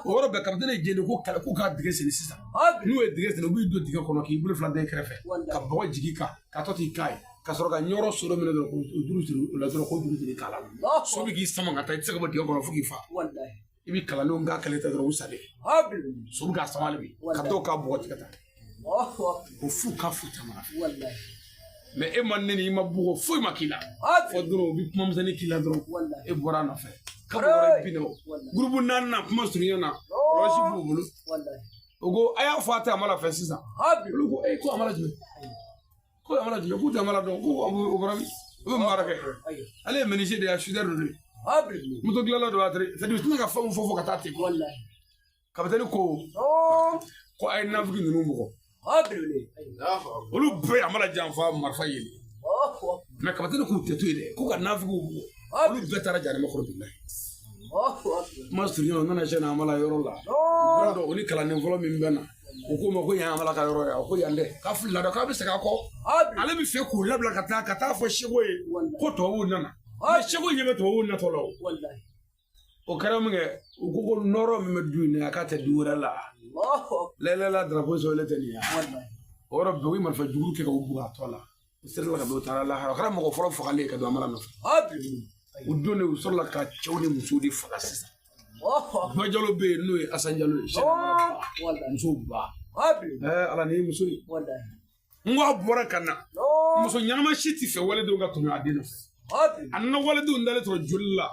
O yɔrɔ bɛɛ kapitɛni ye jɛni ko kɛlɛ k'u ka dingɛ senni sisan. N'u ye dingɛ senni, u b'i don dingɛ kɔnɔ k'i bolo fila da i kɛrɛfɛ ka bɔgɔ jigin kan ka tɔ t'i k'a ye, ka sɔrɔ ka Ɲɔrɔ so dɔ minɛ dɔrɔn k'o juru siri o la dɔrɔn, k'o juru siri k'a la, so bɛ k'i sama ka taa, i tɛ se ka bɔ dingɛ kɔnɔ fo k'i fa. I bɛ kalandenw ka kɛlɛ ta dɔrɔn, u salen so bɛ k'a sama hali bi ka dɔw k'a bɔgɔ tigɛ ta ko fu ka fu caman fɛ. Mais e ma nɛni, i ma bugɔ, foyi ma k'i la, fɔ dɔrɔn u bɛ kuma misɛnnin k'i la dɔrɔn, e bɔra a nɔfɛ ka bɔ wɛrɛ bi na. O gurupu naaninan, kuma surunya na, kɔlɔsi b'u bolo. O ko a y'a fɔ a tɛ Amala fɛ sisan. Olu ko ko Amala jumɛn? Ko Amala jumɛn? K'u tɛ Amala dɔn. Ko o bɔra min? O bɛ mun baara kɛ? Ale ye menuisier de ye, soudeur de don. Moto dilanna don a tere. C'est à dire u tɛna ka fɛnw fɔ fɔ ka taa ten. Kapitɛni ko ko a ye nafigi ninnu bugɔ. Olu bɛɛ ye Amala janfa marifa yeli. Mais kapitɛni k'u tɛ to yen dɛ, k'u ka nafigiw bugɔ. Olu bɛɛ taara jahanama kɔrɔ bilahi. Kuma surunya u nana sɛnɛ Amala yɔrɔ la. Yɔrɔ dɔ o ni kalanden fɔlɔ min bɛ na, u k'o ma ko yan Amala ka yɔrɔ ye, ko yan dɛ, k'a filila dɛ, k'a bɛ segin a kɔ. Ale bɛ fɛ k'u labila ka taa fɔ Seko ye ko tubabuw nana. Mais Seko ɲɛ bɛ tubabuw natɔ la o. O kɛra min kɛ, u ko ko nɔrɔ min bɛ du in na, a k'a tɛ du wɛrɛ la. Lɛlɛla drapeau sɔrɔlen tɛ nin ye. O yɔrɔ bɛɛ u ye marifa jugu kɛ ka u bugɔ a tɔ la. U serila ka don, u taara lahara. O kɛra mɔgɔ fɔlɔ fagalen ka don Amala nɔfɛ. O don de u sɔrɔla ka cɛw ni musow de faga sisan. Ba Jalo bɛ yen n'o ye Asan Jalo ye. Musow ba. Ala nin ye muso ye. N ko a bɔra ka na. Muso ɲɛnama si tɛ fɛ walidenw ka tɔɲɔ a den nɔfɛ. A nana walidenw dalen sɔrɔ joli la.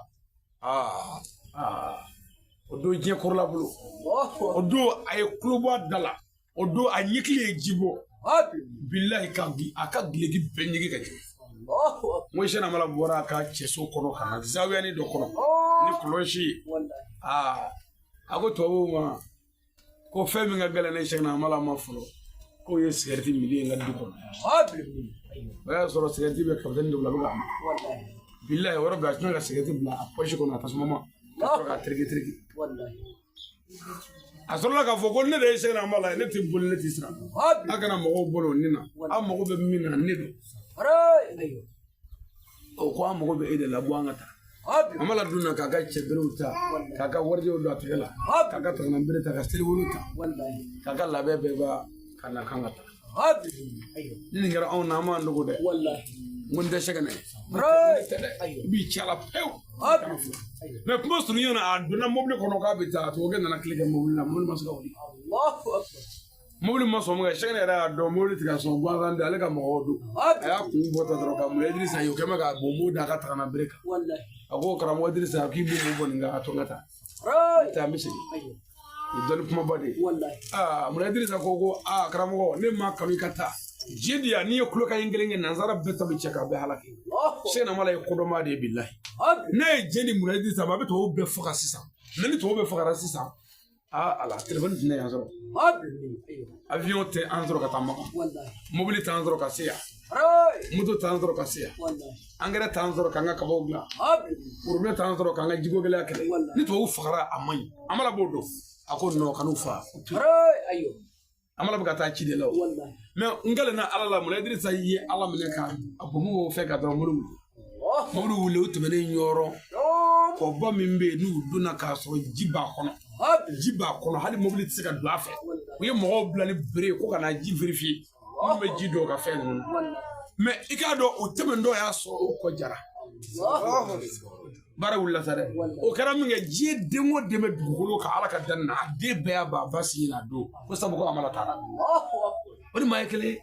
O don diɲɛ kɔrɔla bolo. O don a ye kulo bɔ a da la. O don a ɲɛkili ye ji bɔ. Bilahi ka a ka gileki bɛɛ ɲigi ka jigin. N ko Sɛki Amala bɔra a ka cɛso kɔnɔ ka na zawiyani dɔ kɔnɔ ni kɔlɔsi ye. A ko tubabuw ma ko fɛn min ka gɛlɛn ne Sɛki Amala ma fɔlɔ, k'o ye sigɛriti minni ye n ka du kɔnɔ. O y'a sɔrɔ sigɛriti bɛ kapitɛni dɔ bila a bɛ k'a min. Bilahi o yɔrɔ bɛɛ a tɛna ka sigɛriti bila a pɔsi kɔnɔ a tasuma ma ka sɔrɔ k'a tereke tereke. A sɔrɔla k'a fɔ ko ne de ye Sɛki Amala ye, ne tɛ boli, ne tɛ siran. A kana mɔgɔw bolo ne na, aw mago bɛ min na ne don. O ko an mago bɛ e de la, bɔ an ka taa. Amala donna k'a ka cɛberew ta, k'a ka warijɛw don a tɛgɛ la, k'a ka taganabere ta, ka seliwolo ta, k'a ka labɛn bɛɛ ba ka na k'an ka taa. Ni nin kɛra anw na, an b'an dogo dɛ. N ko n tɛ sɛgɛnɛ tɛ dɛ, i b'i ci a la pewu. Mais kuma surunya na, a donna mobili kɔnɔ k'a bɛ taa, tubabukɛ nana tile kɛ mobili la, mobili ma se ka wuli. Mobili ma sɔn min kɛ, Sɛki yɛrɛ y'a dɔn mobili tɛ ka sɔn gansan tɛ, ale ka mɔgɔw don. A y'a kun bɔ ta dɔrɔn ka Mulayi Idirisa ye, o kɛlen bɛ ka bonbon da a ka tagana bere kan. A ko karamɔgɔ Idirisa, k'i b'o bɔ nin kan, a to n ka taa. N bɛ taa, n bɛ segin. O dɔnni kumaba de ye. Aa Mulayi Idirisa ko aa karamɔgɔ, ne ma kanu i ka taa. Diɲɛ di yan, n'i ye kulokan in kelen kɛ, nansara bɛɛ ta bɛ cɛ k'a bɛɛ halaki. Sɛki Amala ye kodɔnba de ye bilahi. Ne ye diɲɛ di Mulayi Idirisa ma, a bɛ tubabu bɛɛ faga sisan. Mais ni tubabu bɛɛ fagara sisan, aa ala telefɔni tɛna yan sɔrɔ, avion tɛ an sɔrɔ ka taa Makan, mobili t'an sɔrɔ ka se yan, moto t'an sɔrɔ ka se yan, angɛrɛ t'an sɔrɔ k'an ka kabaw dilan, worobinɛ t'an sɔrɔ k'an ka jiko gɛlɛya kɛlɛ. Ni tubabu fagara a man ɲi. Amala b'o dɔn. A ko non, kan'u fa. Amala bɛ ka taa ci de la o. Mais n kalenna ala la, Mulayi Idirisa ye ala minɛ ka a bɔnbɔn fɛ ka dɔrɔn mobili wuli. Mobili wuli, o tɛmɛnen ɲɔrɔ kɔba min bɛ yen, n'u donna k'a sɔrɔ ji b'a kɔnɔ, ji b'a kɔnɔ, hali mobili tɛ se ka don a fɛ. U ye mɔgɔw bila ni bere ye ko ka na ji vérifier, minnu bɛ ji dɔw ka fɛn ninnu. Mais i k'a dɔn, o tɛmɛntɔ y'a sɔrɔ o kɔ jara. Baara wulila sa dɛ. O kɛra min kɛ, diɲɛ den o den bɛ dugukolo kan ala ka danni na, a den bɛɛ y'a ban a ba sin na don ko sabu ko Amala taara. O ni maa ye kelen ye.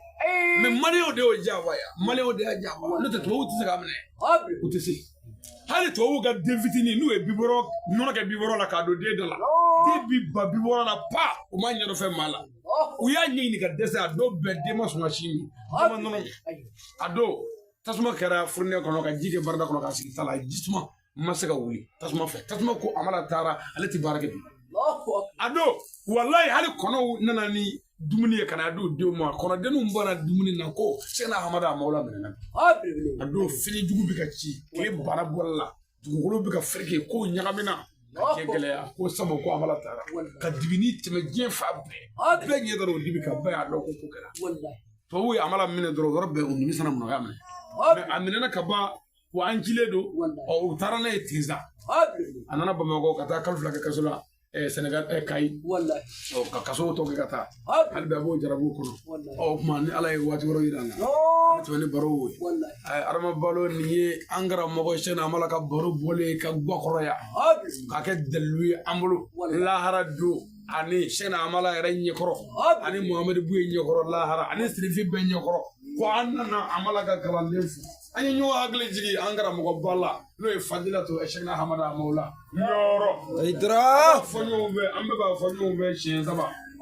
Mais maliyɛnw de y'o janfa yan, maliyɛnw de y'a janfa. N'o tɛ tubabuw tɛ se k'a minɛ, u tɛ se. Hali tubabuw ka den fitinin, n'u ye biberon nɔnɔ kɛ biberon la k'a don den da la, den bi ba biberon la pa, u m'a ɲɛdɔn fɛn maa la. U y'a ɲɛɲini ka dɛsɛ, a dɔw bɛɛ den ma sɔn ka sin min, den ma nɔnɔ min. A don tasuma kɛra fourneau kɔnɔ ka ji kɛ barada kɔnɔ k'a sigi ta la, ji suma ma se ka wuli tasuma fɛ. Tasuma ko Amala taara, ale tɛ baara kɛ bi. A don walayi, hali kɔnɔw nana ni dumuni ye ka na di u denw ma, kɔnɔdenninw bɔra dumuni na ko Sɛkina Hamada a mawla minɛna. A don fini jugu bɛ ka ci, tile bara bɔla la, dugukolo bɛ ka fereke, kow ɲagamina ka diɲɛ gɛlɛya ko sabu ko Amala taara ka dibini tɛmɛ diɲɛ fan bɛɛ, bɛɛ ɲɛ dara o dibi kan, bɛɛ y'a dɔn ko ko kɛra. Tubabuw ye Amala minɛ dɔrɔn, o yɔrɔ bɛɛ u nimisana mun na u y'a minɛ. Mais a minɛna ka ban wa an cilen don. Ɔ u taara n'a ye Tinza, a nana Bamakɔ ka taa kalo 2 kɛ kaso la, Senegal, Kayi, ɔ ka kaso tɔ kɛ ka taa. Hali bi a b'o jarabiw kɔnɔ. Ɔ o tuma ni ala ye waati wɛrɛ yira an na, an bɛ tɛmɛ ni barow ye. Adama Balo, nin ye an karamɔgɔ Sɛkina Amala ka baro bɔlen ka Gakɔrɔ yan k'a kɛ dalilu ye an bolo lahara don, ani Sɛkina Amala yɛrɛ ɲɛkɔrɔ, ani Muhamadu Buye ɲɛkɔrɔ lahara, ani Sirifi bɛɛ ɲɛkɔrɔ, ko an nana Amala ka kalanden fo. An ye ɲɔgɔn hakili jigin an karamɔgɔba la, n'o ye Fadilatu Sɛkina Hamada Mawla Ɲɔrɔ. Hayidara. Fɔ ɲɔgɔn fɛ, an bɛɛ b'a fɔ ɲɔgɔn fɛ siɲɛ 3.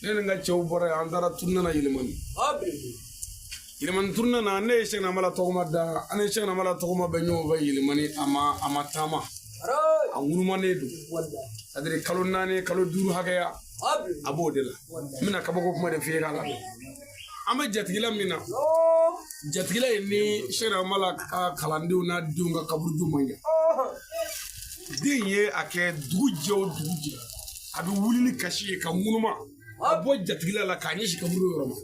Ne ni n ka cɛw bɔra yen, an taara tournée na Yɛlɛmani. Yɛlɛmani tournée na, ne ye Sɛki Amala tɔgɔma da, an ni Sɛki Amala tɔgɔma bɛ ɲɔgɔn fɛ Yɛlɛmani, a ma taama, a ŋunumanen don, c'est à dire kalo 4, kalo 5 hakɛya, a b'o de la. N bɛna kabako kuma de f'i ye k'a la. An bɛ jatigila min na, jatigila ye ni Sɛki Amala ka kalandenw n'a denw ka kaburudu man ɲɛ. Den ye a kɛ dugu jɛ o dugu jɛ, a bɛ wuli ni kasi ye ka ŋunuma ka bɔ jatigila la k'a ɲɛsin kaburu yɔrɔ ma.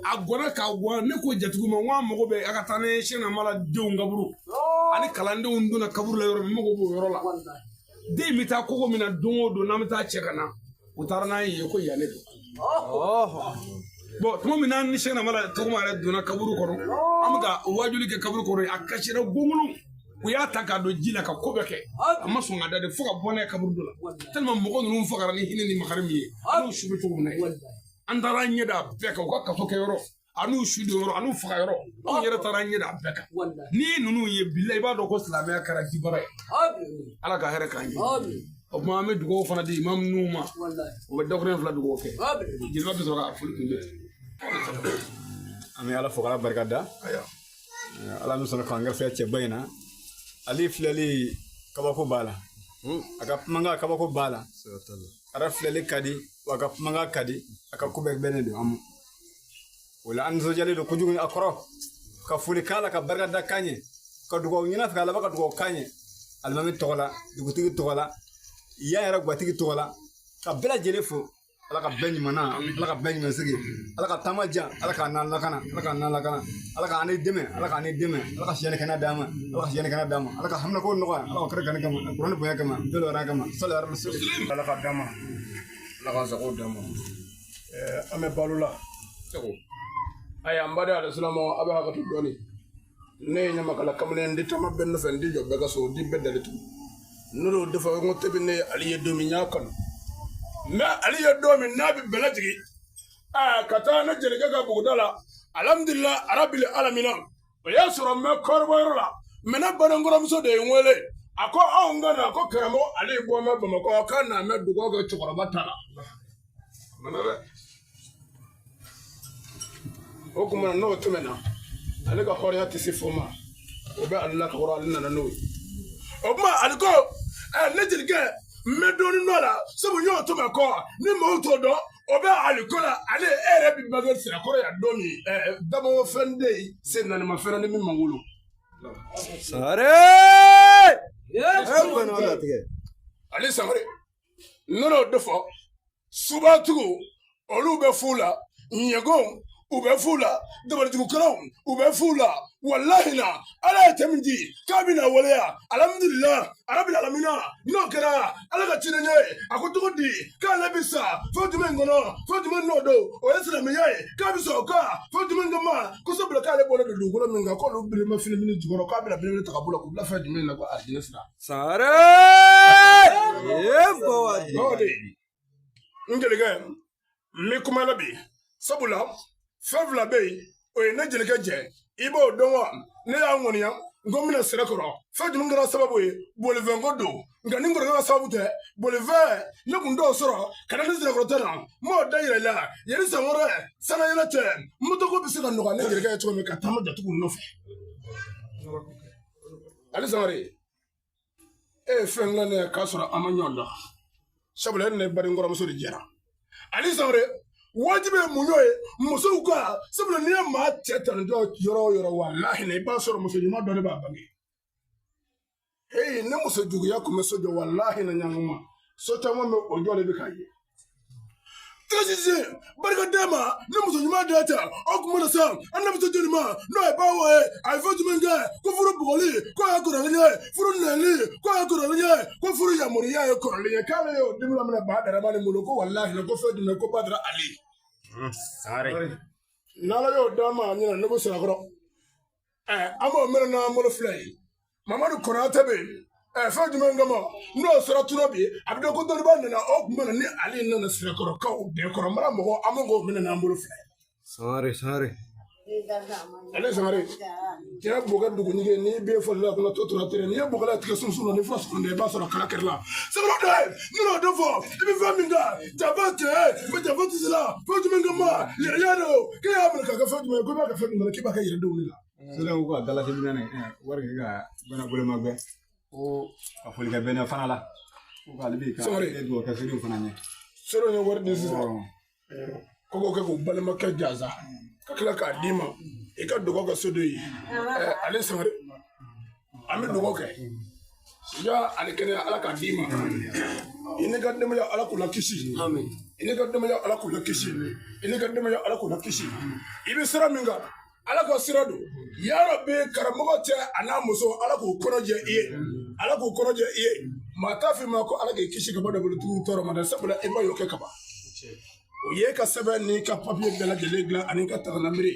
A gɔnna k'a gɔn. Ne ko jatigiw ma, n ko an mago bɛ a ka taa ni Sɛki Amala denw kaburu ani kalandenw donna kaburu la yɔrɔ min, n mago b'o yɔrɔ la. Den bɛ taa koko min na don o don, n'an bɛ taa cɛ ka na, u taara n'a ye ko yan ne don. Bon, tuma min na ni Sɛki Amala tɔgɔma yɛrɛ donna kaburu kɔnɔ, an bɛ ka wajuli kɛ kaburu kɔnɔ, a kasira gongolo. U y'a ta k'a don ji la ka ko bɛɛ kɛ, a ma sɔn ka da de fo ka bɔ n'a ye kaburu dɔ la, tellement mɔgɔ ninnu fagara ni hinɛ ni makari min ye, n'u su bɛ cogo min na ye. An taara an ɲɛ da bɛɛ kan, u ka kaso kɛ yɔrɔ an'u su don yɔrɔ an'u faga yɔrɔ, anw yɛrɛ taara an ɲɛ da bɛɛ kan. N'i ye ninnu ye bila, i b'a dɔn ko silamɛya kɛra jibara ye. Ala ka hɛrɛ k'an ye. O tuma, an bɛ dugawu fana di imamu ninnu ma, o bɛ dakuruɲɛ fila dugawu kɛ. Jeliba bɛ sɔrɔ ka foli kun bɛ. An bɛ Ala fo k'Ala barika da. Ala min sɔnna k'an garisigɛ cɛba in na. Ale filɛli kabako b'a la, a ka kumakan kabako b'a la, a ka filɛli ka di wa, a ka kumakan ka di, a ka ko bɛɛ bɛnnen don an ma. O la, an nisɔndiyalen don kojugu a kɔrɔ, ka foli k'a la, ka barika da k'an ye, ka dugawu ɲini a fɛ, ka laban ka dugawu k'an ye alimami tɔgɔ la, dugutigi tɔgɔ la, yan yɛrɛ gatigi tɔgɔ la, ka bɛɛ lajɛlen fo. Ala ka bɛɛ ɲuman na, Ala ka bɛɛ ɲuman sigi, Ala ka taama jan, Ala k'a n'an lakana, Ala k'an n'an lakana, Ala k'an ni dɛmɛ, Ala k'an ni dɛmɛ, Ala ka siyɛnni kɛnɛ d'an ma, Ala ka siyɛnni kɛnɛ d'an ma, Ala ka haminako nɔgɔya, Ala ka kɛrɛ kɛnɛ kama, kuranɛ bonya kama, dɔw yɛrɛ kama, sali yɛrɛ. Ala ka d'an ma, Ala ka sago d'an ma. An bɛ balo la. Ayiwa, n baden alisilamɛw, a bɛ hakɛto dɔɔni. Ne ye ɲamakala kamalen di, taama bɛɛ nɔfɛ, n di jɔ bɛɛ ka so di bɛɛ dali tugun. N'o y'o de fɔ n ko tebi ne ye Ali ye don min, n y'a kanu n bɛ Ali ye don min n'a bɛ bɛlɛ jigin ka taa ne jelikɛ ka buguda la. Alhamdulillah arabili alamina, o y'a sɔrɔ n bɛ kɔrɔbɔyɔrɔ la mɛ. Ne badenkɔrɔmuso de ye n wele, a ko anw ka na ko karamɔgɔ Ali bɔ mɛ Bamakɔ, k'a na mɛ dugawu kɛ cɛkɔrɔba ta la. O tuma n'o tɛmɛna, ale ka hɔrɔnya tɛ se fo ma, o bɛ ale la ka kɔrɔ, ale nana n'o ye. O tuma ale ko ne jelikɛ, n bɛ dɔɔnin dɔ la, sabu n y'o tɛmɛ kɔ ni maaw t'o dɔn, o bɛ ale ko la. Ale e yɛrɛ bɛ bange Sirakɔrɔ yan don min, dabɔ fɛn de ye sen naani ma fɛn ni min ma wolo. Sare! Ale Sangare, nɔnɔ de fɔ subatigiw, olu bɛ fu la, ɲɛgɛnw u bɛ fu la, dabalijugukɛlaw u bɛ fu la. Walahi na Ala ye cɛ min di k'a bɛna waleya, alhamdulillah arabil alamina, n'o kɛra Ala ka ciden ye. A ko cogo di k'ale bɛ sa fɛn jumɛn kɔnɔ, fɛn jumɛn n'o don, o ye silamɛya ye, k'a bɛ sɔn o kan fɛn jumɛn kama? Ko sabula k'ale bɔlen don dugukolo min kan, k'olu bilenma fini jukɔrɔ, k'a bɛna belebele ta ka bɔ la k'u bila fɛn jumɛn na, ko arijinɛ sira. Sare! Ye N'o de ye n jelikɛ, n bɛ kuma la bi, sabula fɛn fila bɛ yen, o ye ne jelikɛ jɛ, i b'o dɔn wa? Ne y'a ŋɔniya n ko n bɛna sira kɔrɔ. Fɛn jumɛn kɛra sababu ye? Bolifɛn ko don, nka ni n kɔrɔkɛ ka sababu tɛ, bolifɛn ne kun t'o sɔrɔ ka na ni Sirakɔrɔ tɛ na. N m'o da yɛrɛ la yanni san wɛrɛ sanayɛlɛ cɛ, moto ko bɛ se ka nɔgɔya ne jelikɛ ye cogo min ka taama jatigiw nɔfɛ. Ale Sangare, e ye fɛn dilan ne ye k'a sɔrɔ an ma ɲɔgɔn dɔn, sabula e ni ne badenkɔrɔmuso de jɛra. Ale Sangare, wajibi ye mun ye musow ka? Sabula n'i ye maa cɛ tanjɔ yɔrɔ o yɔrɔ, walahi i b'a sɔrɔ muso ɲuman dɔ de b'a bange. Hey, ne muso juguya kun bɛ so jɔ, walahi na ɲanguma so caman bɛ o jɔ de bɛ k'a ye. Kasisi barika d'e ma, ni muso ɲuman d'e tɛ o kun mana sa an na muso joli ma n'o ye bawo ye. A ye fɛn jumɛn kɛ? Ko furu bugɔli ko ye kɔrɔlen ye, furu nɛni ko ye kɔrɔlen ye, ko furu yamaruya ye kɔrɔlen ye, k'ale y'o denmisɛn minɛ ba darama ni bolo, ko walahi ko fɛn jumɛn ko Badara Ali. Sangare. N'Ala y'o d'an ma ɲinɛ, ne bɛ Sirakɔrɔ an b'o minɛ n'an bolo filɛ ye. Mamadu Konatɛ bɛ yen fɛn jumɛn kama n'o sera tuna bi, a bɛ dɔn ko dɔnnibaa nana. O tun bɛ na ni ale nana Sirakɔrɔkaw de kɔrɔ mara mɔgɔ, an b'o k'o minɛ n'an bolo filɛ. Sare, sare. Ale Sangare, cɛ bokɛ dugu ɲige n'i bɛ fɔli la kɔnɔ to tora tere n'i ye bokɛla tigɛ sunsun na ni fura sɔrɔ i b'a sɔrɔ kala kɛrɛ la. Sɛbɛn dɔ ye ne n'o de fɔ i bɛ fɛn min kan janfa cɛ bɛ janfa tɛ se la fɛn jumɛn kama yɛrɛya don k'e y'a minɛ k'a kɛ fɛn jumɛn ye ko i b'a kɛ fɛn jumɛn ye k'i b'a kɛ yɛrɛdenw de la. Selen ko ka dalasi minɛ wari kɛ ka bana boloma gbɛ ko ka foli kɛ bɛnɛ fana la ko k'ale bɛ ka dugawu kɛ sedenw fana ɲɛ. Sedenw ye wari di sisan ko k'o kɛ k'u balimakɛ jansa ka tila k'a d'i ma i ka dugawu kɛ soden ye. Ale Sangare, an bɛ dugawu kɛ sija ani kɛnɛya Ala k'a d'i ma, i n'i ka denbaya Ala k'u lakisi, i n'i ka denbaya Ala k'u lakisi, i n'i ka denbaya Ala k'u lakisi. I bɛ sira min kan Ala ka sira don yarabi karamɔgɔ cɛ a n'a muso Ala k'u kɔnɔ jɛ i ye, Ala k'u kɔnɔ jɛ i ye. Maa t'a f'i ma ko Ala k'i kisi ka bɔ dabolotigiw tɔɔrɔ ma dɛ, sabula i ma y'o kɛ kaban. O ye ka sɛbɛn n'i ka papiye bɛɛ lajɛlen dilan ani ka taganamere.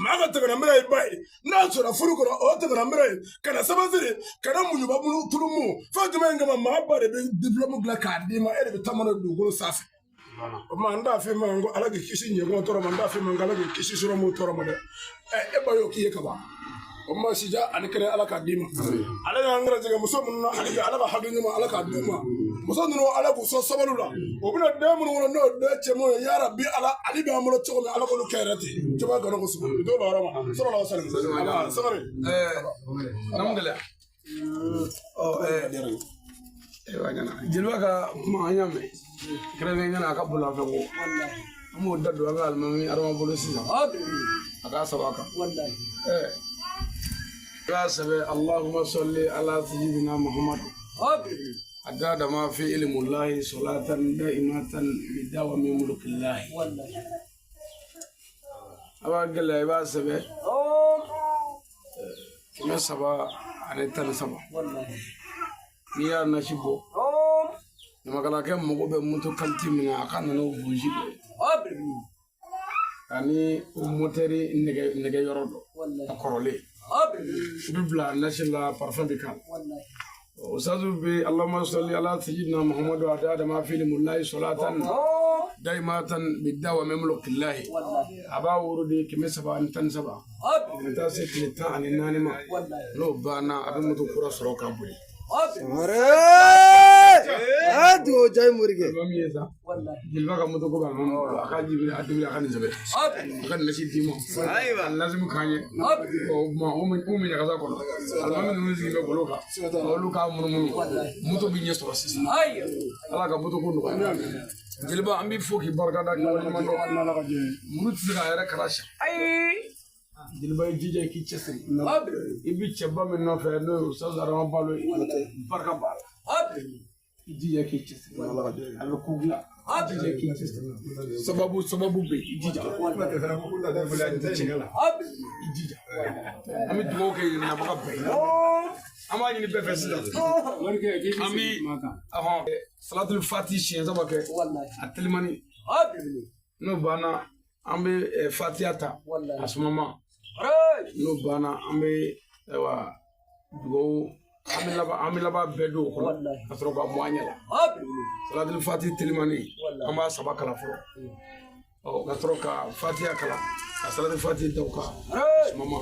Maa ka taganamere ye ba ye n'a sɔrɔ furu kɔnɔ o taganamere ye kana sɛbɛn siri kana muɲuba bolo tulu mu fɛn jumɛn kama maa ba de bɛ diplɔmu dilan k'a d'i ma e de bɛ taama n'o dugukolo sanfɛ. O tuma n t'a f'i ma ko Ala k'i kisi ɲɛkɔn tɔɔrɔ ma, n t'a f'i ma ko Ala k'i kisi sɔrɔmu tɔɔrɔ ma dɛ. E ba y'o k'i ye kaban. O tuma sija ani kɛnɛ Ala k'a d'i ma. Ale y'an garijɛgɛ muso minnu na hali bi Ala ka hakili ɲuman Ala k'a d'u ma. Muso ninnu Ala k'u sɔn sabali la. O bɛna den minnu wolo n'o den cɛmanw ye yarabi Ala ale b'an bolo cogo min Ala k'olu kɛ yɛrɛ ten. Cogoya gana ko sugu. Dɔw la yɔrɔ ma. Sɔrɔ la sali. Sangare. Alhamdulillah. Jeliba ka kuma an y'a mɛn kɛrɛnkɛrɛnnenya la a ka bolofɛn ko an b'o da don an ka alimami Adama bolo sisan a k'a saba kan. I b'a sɛbɛn Allahumma salli ala sayyidina Muhammad adada ma fi ilmullahi salatan da'imatan bidawami mulkillahi. A b'a gɛlɛya i b'a sɛbɛn 313. N'i y'a nasi bɔ ɲamakalakɛ mago bɛ moto kalite min na a ka na n'o buji dɔ ye ani o motɛri nɛgɛ yɔrɔ dɔ a kɔrɔlen i bɛ bila nasi la parfum bɛ k'a la. Ustazu bɛ Allahumma salli ala sayyidina Muhammadu adada ma fi ilmullahi salatan daimatan bidawami mulkillahi. A b'a wurudi 313 ka taa se tile 14 ma. N'o banna a bɛ moto kura sɔrɔ ka boli. Jeliba ka moto ko b'a ma a ka jibi a dibili a ka nin sɛbɛn a ka nin nasi d'i ma a lazimu k'an ye. O tuma o min ɲagasa kɔnɔ alimami ninnu sigi bɛ golo kan olu k'a munumunu moto bɛ ɲɛ sɔrɔ sisan. Ala ka moto ko nɔgɔya. Jeliba an b'i fo k'i barika da k'i waleɲuman dɔn. Muru tɛ se k'a yɛrɛ kala siɲɛ. Jeliba i jija i k'i cɛsiri. I bi cɛba min nɔfɛ n'o ye Ustaz Adama Balo ye barika b'a la. I jija k'i cɛsiri. A bɛ ko dilan. I jija k'i cɛsiri. Sababu bɛ yen i jija. I jija. An bɛ dugawu kɛ ɲinɛbaga bɛɛ ye. An b'a ɲini bɛɛ fɛ sisan. An bɛ salatul fati siɲɛ 3 kɛ. A telimani. N'o banna an bɛ fatiya ta a sumama. N'o banna an bɛ ayiwa dugawu an bɛ laban bɛɛ don o kɔnɔ ka sɔrɔ ka bɔ an ɲɛ la. Salatul fati telimani an b'a 3 kalan fɔlɔ. Ɔ ka sɔrɔ ka fatiya kalan ka salatul fati da o kan sumama.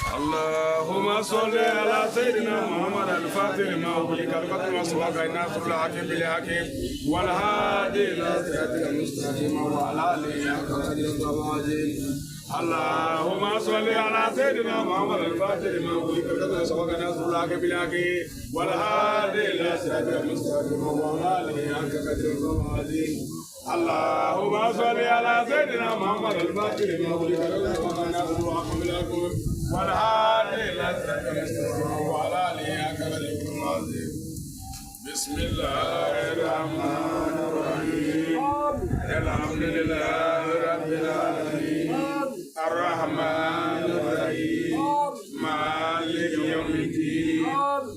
اللهم صل على سيدنا محمد الفاتح لما أغلق الختم وسبق الناصر الحق بالحق والهادي إلى صراطك المستقيم وعلى آله حق قدره العظيم. اللهم صل على سيدنا محمد الفاتح لما أغلق الختم وسبق الناصر الحق بالحق والهادي إلى صراطك المستقيم وعلى آله حق قدره العظيم. اللهم صل على سيدنا محمد الفاتح لما أغلق الختم وسبق الناصر الحق بالحق والهادي إلى صراطك المستقيم وعلى آله حق قدره العظيم. بسم الله الرحمن الرحيم. الحمد لله رب العالمين الرحمن الرحيم مالك يوم الدين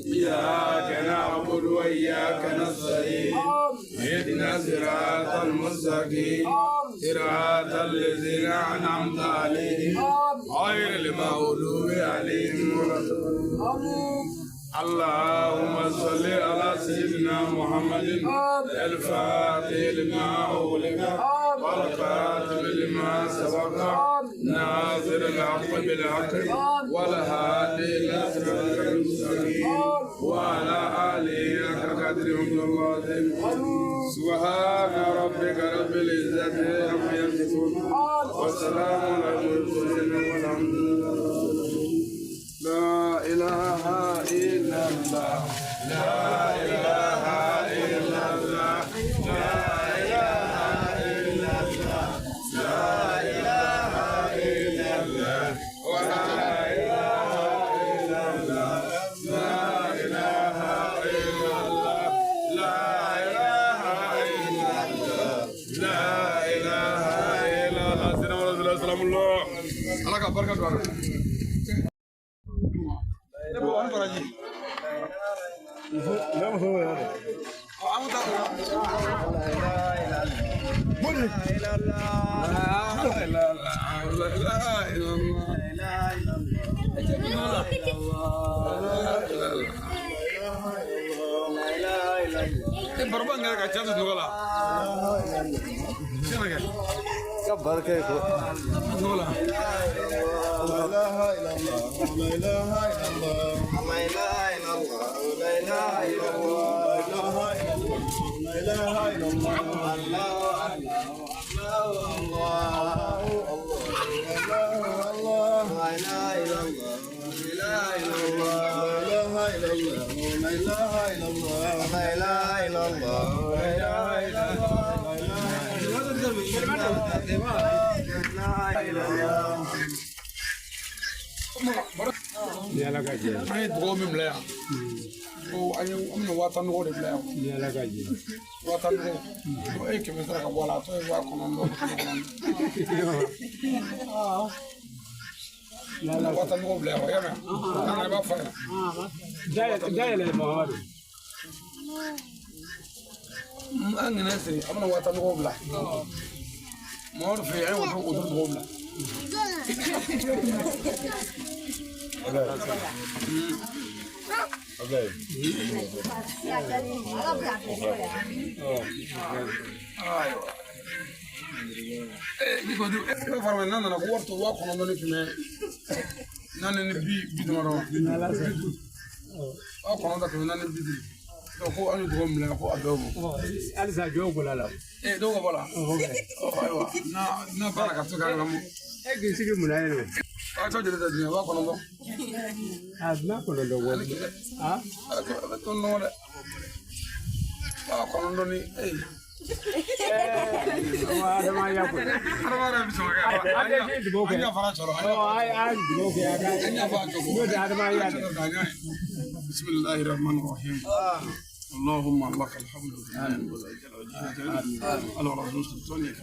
إياك نعبد وإياك نستعين اهدنا الصراط المستقيم صراط الذين أنعمت عليهم غير المغضوب عليهم ولا الضالين. اللهم صل على سيدنا محمد الفاتح لما أغلق والخاتم لما سبق ناصر الحق بالحق والهادي إلى صراطك المستقيم وعلى آله حق قدره العظيم. سبحان ربك رب العزة عما يصفون وسلام على المرسلين والحمد لله. لا إله إلا الله، لا إله إلا الله، لا إله إلا الله، لا إله إلا الله، ولا إله إلا الله، لا إله إلا الله، لا إله إلا الله، لا إله إلا الله. سلام الله، سلام الله. الله كبرك دوار. An ye dugawu min bila yan ko an ye an bɛna 50,000 de bila yan. 50,000 ko e ye 100 sara ka bɔ a la, a tɔ ye 90,000. 50,000 bila yan, o y'a mɛn? An b'a fɔ yan. Dayɛlɛ Muhamadu. An ŋɛnɛ siri, an bɛna 50,000 bila. Muhamadu fɛ yen, an ye wotoro dugawu bila. Ayiwa. Ni ko e b'a fɔ n'a nana ko wari tɔ 9450. 9450. Ko an ye dugawu minɛ ko a bɛɛ bɔ. Halisa jɔw bɔra la. Dɔw ka bɔ la. Ayiwa, n'a baara ka se ka lamɔ. E k'i sigi mun na yen nɔ? A tɔ joli tɛ diɲɛ 90,000. A 90 bɔ. A bɛ tɔ nɔgɔ dɛ. 90 ni ee. Adamaya ko. Adamaya bɛ sɔn ka kɛ. An tɛ dugawu kɛ. An y'a fara sɔrɔ. An dugawu kɛ. An y'a fara sɔrɔ. N'o tɛ adamaya dɛ. Bisimilahi rahmani rahim. اللهم لك الحمد على رسول سلطانك.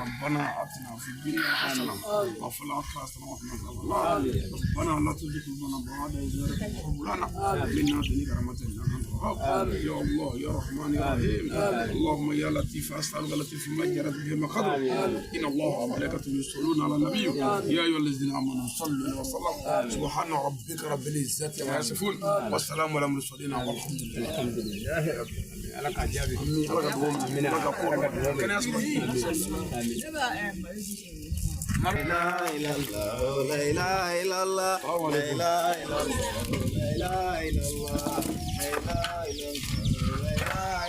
ربنا اتنا في الدنيا حسنه وفي الاخره حسنه وقنا عذاب النار. ربنا لا تزغ قلوبنا بعد إذ هديتنا وهب لنا من لدنك رحمة إنك أنت الوهاب. يا الله يا رحمن يا رحيم. اللهم يا لطيف أسألك لطيف ما جرت به مقدر. إن الله وملائكته يصلون على النبي يا أيها الذين آمنوا صلوا عليه وسلموا. سبحان ربك رب العزة عما يصفون والسلام على المرسلين والحمد لله. الحمد لله رب العالمين. Ala k'a jaabi. Ala ka dugawu minɛ. Ala ka ko kɛnɛya sɔrɔ. La ilaha illallah, la ilaha illallah, la ilaha illallah, la ilaha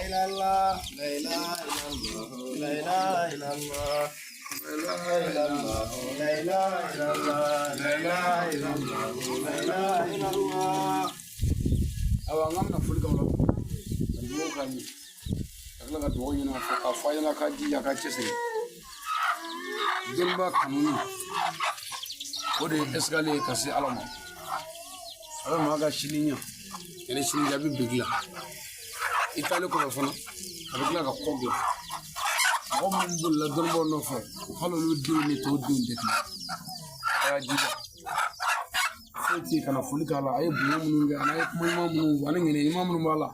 illallah, la ilaha illallah, la ilaha illallah, la ilaha illallah, la ilaha illallah, la ilaha illallah. Awa an bɛna foli kɛ o la. Ka dugawu k'a ɲɛ. Ka tila ka dugawu ɲini a fɛ k'a fɔ a ɲɛna k'a jija k'a cɛsiri. Denba kanuni o de ye escalier ye ka se Ala ma. Ala ma ka sini ɲɛ yanni sini cɛ a bɛ biriki la. I taalen kɔfɛ fana a bɛ tila ka kɔ dilan. Mɔgɔ minnu bolila dɔnnibaaw nɔfɛ hali olu denw ni tɔw denw tɛ kelen. A y'a jija. Foyi tɛ yen ka na foli k'a la, a ye bonya minnu kɛ ani a ye kuma ɲuman minnu fɔ ani ŋaniya ɲuman minnu b'a la,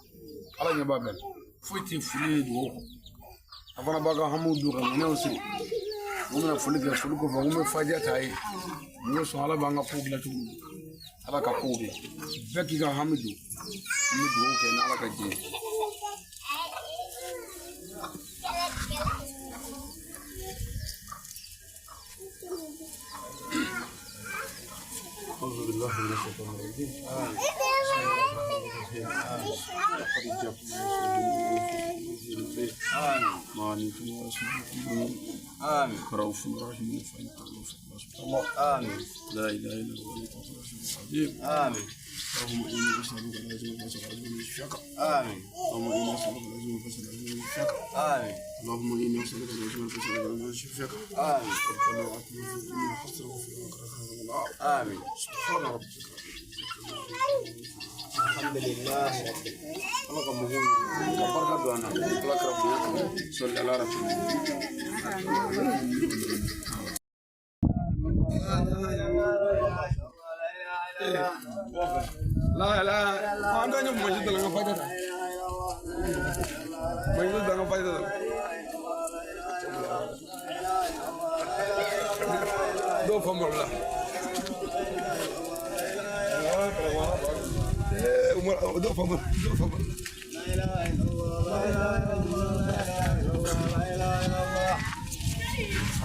Ala ɲɛ b'a bɛɛ la. Foyi tɛ foli ye dugawu kɔ. A fana b'a ka hamiw don ka ŋaniyaw siri. N bɛna foli kɛ, foli kɔfɛ n bɛ fajiya ta ye. N ko sɔn Ala b'an ka kow dilan cogo min na, Ala ka kow dilan. Bɛɛ k'i ka hami don. An bɛ dugawu kɛ n'Ala ka jɛ ye. بالله من الشيطان الرجيم. بسم الله الرحمن الرحيم. لقد جاءكم رسول من آمين. رؤوف رحيم فإن تولوا فالله. آمين. لا إله إلا هو العزيز. آمين. اللهم إني أسألك العزم فاسأل العزم الشكر. آمين. اللهم إني أسألك العزم فاسأل العزم الشكر. آمين. اللهم إني أسألك العزم فاسأل العزم الشكر. آمين. ربنا آتنا في الدنيا حسنة وفي الآخرة حسنة. آمين. سبحان ربك الحمد لله رب الله قبول كبرك دعانا الله كربنا صلى على رسول لا لا أنا نجم مجد لنا فايدة مجد لنا فايدة دو فمر الله دو فمر دو فمر لا إله إلا الله لا إله إلا الله لا إله إلا الله.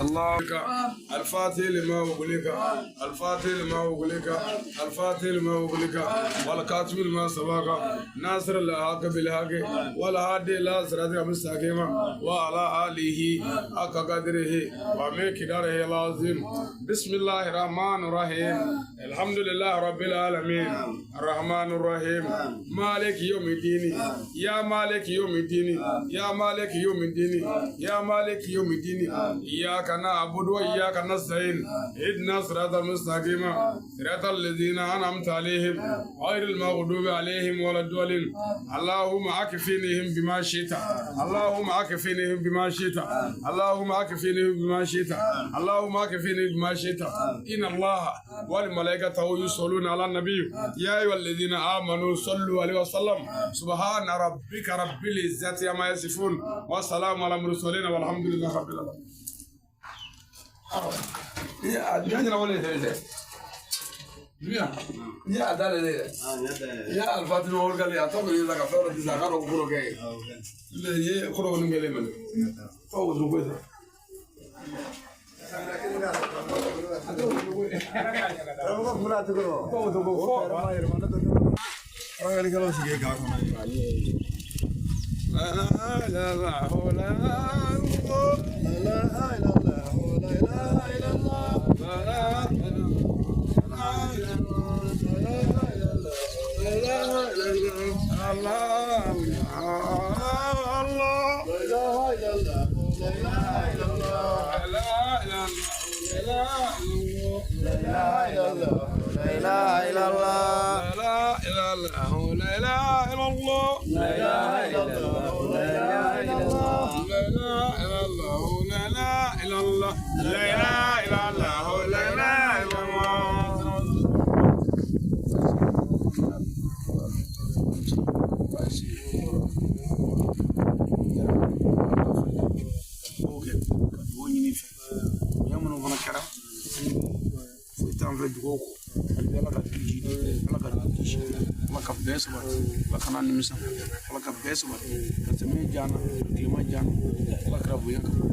الله الفاتح لما أغلق الفاتح لما أغلق الفاتح لما أغلق والكاتب لما سبق ناصر الحق بالحق والهادي إلى صراطك المستقيم وعلى آله حق قدره ومقداره العظيم. بسم الله الرحمن الرحيم. الحمد لله رب العالمين الرحمن الرحيم مالك يوم الدين يا مالك يوم الدين يا مالك يوم الدين يا مالك يوم الدين إياك نعبد وإياك نستعين اهدنا الصراط المستقيم صراط الذين أنعمت عليهم غير المغضوب عليهم ولا الضالين. اللهم أكفنيهم بما شئت اللهم أكفنيهم بما شئت اللهم أكفنيهم بما شئت اللهم أكفنيهم بما شئت. إن الله والملائكة يصلون على النبي يا أيها الذين آمنوا صلوا عليه وسلم. سبحان ربك رب العزة عما يصفون وسلام على المرسلين والحمد لله رب العالمين. يا الفاتن هو قال لي أعتقد إذا كفرت إذا قالوا كفروا كي اللي يخرجوا من قليل منه فوز وكذا لا لا لا Ala ka bɛɛ sabati ka tɛmɛ jana kilema jana ala kɛra bonya kama.